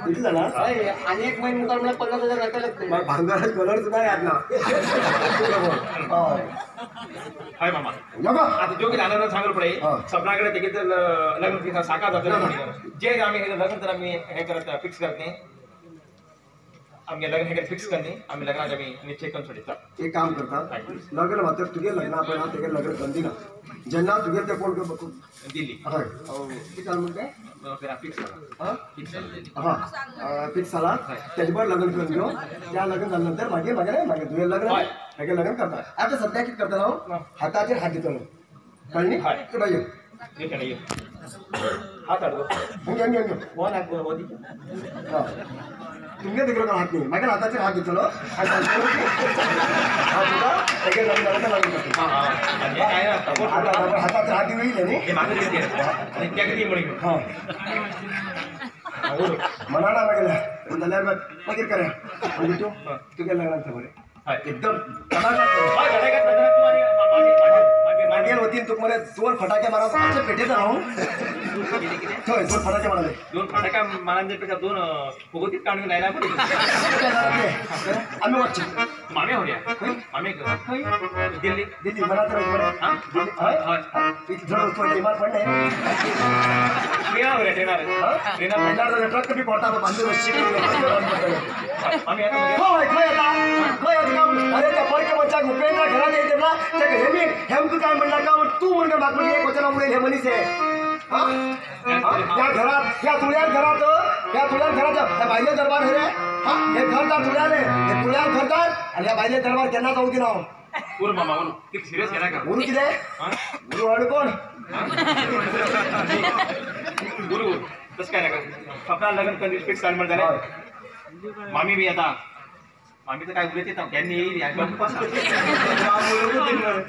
E: कितले जाला
C: हय आनी एक म्हयनो मुखार म्हळ्यार 50,000 जातले
E: भांगराचे कलर सुद्दां याद ना हय
D: हय मामा आतां ज्यो कितें आनंदान सांगलो पळय सपना कडेन तेगे लग्न साकार जातलें जे आमी लग्न तर आमी हें करत फिक्स करत न्ही आमगे लग्न हें फिक्स करनी आमी लग्नाक आमी निश्चय करून सोडिता.
E: एक काम करता लग्न मात्र तुगे लग्ना पळय हांव तेगे लग्न बंदिना जेन्ना तुगे ते कोण
D: दिल्ली.
E: हय कितें जालें म्हणटा
D: फिक्स
E: हां फिक्स जाला तेजे बरोबर लग्न करून घेवन त्या लग्न जाल्या नंतर मागीर मागीर मागीर तुवें लग्न हेगे लग्न करता. आतां सद्याक कितें करतलो हांव हाताचेर हात दितलो कळ्ळी न्ही?
D: हात हाड गो
E: हंगे हंगे हां तुमगे तिकडे हात न्ही मागीर हाताचेर हात दितलो हांव तुका हेगे लग्न जालें लग्न करता. हाताचेर हात दिवन येयले न्ही हां मनाना मागीर जाल्यार मागीर करा म्हणजे तूं तुगे लग्नाक बरें एकदम मागीर वतीन तुका मरे दोन फटाके मारा मातशें पेटयता हांव थंय दोन फटाके मारले
D: दोन फटाके मारांचे पेक्षा दोन फुगोतीत काडून लायला
E: आमी वचचे
D: मामे होया मामे खंय दिल्ली
E: दिल्ली मना तर बरें हय हय इतलो वस्तू इमार पडलें
D: ट्रेनार होया ट्रेनार
E: ट्रेनार ट्रक बी पडटा बांदून
D: मामी येता
E: खंय खंय येता खंय येता अरे त्या परके मनशाक उपेंद्र घरात येयले ना तेका हेमी हेमकां काय म्हणटा काय तूं म्हणटा म्हाका म्हणजे एक वचना उडयल हे मनीस हे ह्या घरात ह्या तुळ्यार घरात ह्या तुळ्यार घरात ह्या बायले दरबार हे रे हां हे घरदार तुळ्याले हे तुळ्यार घरदार आनी ह्या बायले दरबार केन्ना जावं दिना हांव.
D: उर मामा उर कितें सिरियस घेनाका
E: उरू कितें उरू हाडू कोण
D: गुरू तशें काय नाका सपना लग्न कंदील फिक्स जालें म्हणटा जाल्यार मामी बी येता मामी तर काय उलयते केन्ना येयली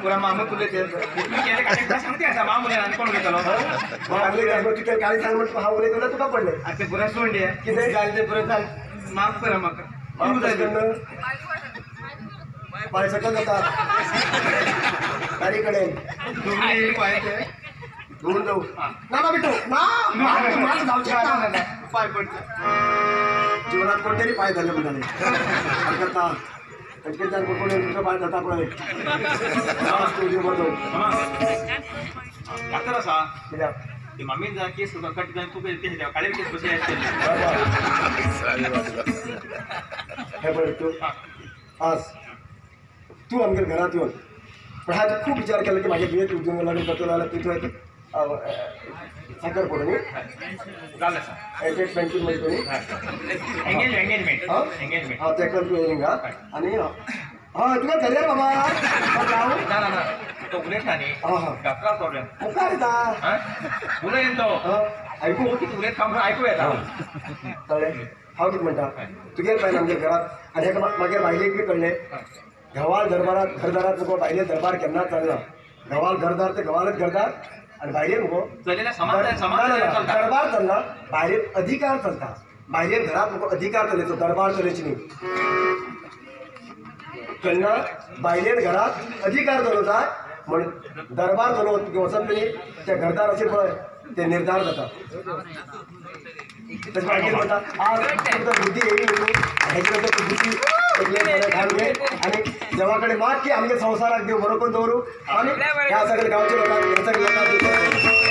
D: पुरा मामूच उलयते सांगते आसा माम उलयना आनी कोण उलयतलो
E: तुका काळी सांग म्हण हांव उलयतलो तुका पडलें
A: आतां पुरा सोड दी कितें जालें तें पुरो जालें माफ करा म्हाका
E: जालें पांय सकल जाता तारी कडेन धुवून जाऊ ना ना बिट्टू ना जावचें
A: पाय पडटा
E: जीवनात कोणतरी पाय धरले म्हणाले हरकत ना कटकेच्यान कोण तुमचो पाय धरता पळय
D: डॉक्टर आसा
E: कित्याक
D: ती मामीन जा केस कट जावन तूं काळे केस बशी आसतली.
E: हे पळय तूं आज तूं आमगेर घरात येवन पण हा खूब विचार केला की म्हागे दुयेंत उद्योग लग्न करतलो जाल्यार तूं थंय साखर पडो न्ही
D: जालें आसा
E: एंगेजमेंट म्हणटा न्ही
D: एंगेजमेंट एंगेजमेंट
E: हां तें कर तूं हिंगा आनी हय तुका धरया बाबा
D: ना ना ना तो उलयता न्ही
E: हां हां
D: डॉक्टराक प्रॉब्लेम
E: मुखार येता
D: उलयन तो
E: आयकू
D: कितें उलयत काम आयकूं येता
E: कळ्ळें हांव कितें म्हणटा तुगेर पायन आमगे घरात आनी हेका मागीर बायलेक बी कळ्ळें घवाल दरबारात घरदारात मुगो बायले दरबार केन्नाच चलना घवाल घरदार ते घवालच घरदार आनी बायले मुगो दरबार चलना बायलेन अधिकार चलता बायलेन घरात मुगो अधिकार चलयचो दरबार चलयची न्ही तेन्ना बायलेन घरात अधिकार चलोवचा म्हण दरबार चलोवंक वचप न्ही ते घरदार अशें पळय ते निर्धार जाता. तशें मागीर म्हणटा आज तुमकां बुद्धी येयली न्हू हेजे नंतर तूं बुद्धी घालून घे आनी देवा कडेन माग की आमगे संवसाराक देव बरो करून दवरूं आनी ह्या सगळे गांवच्या लोकांक ह्या सगळ्या लोकांक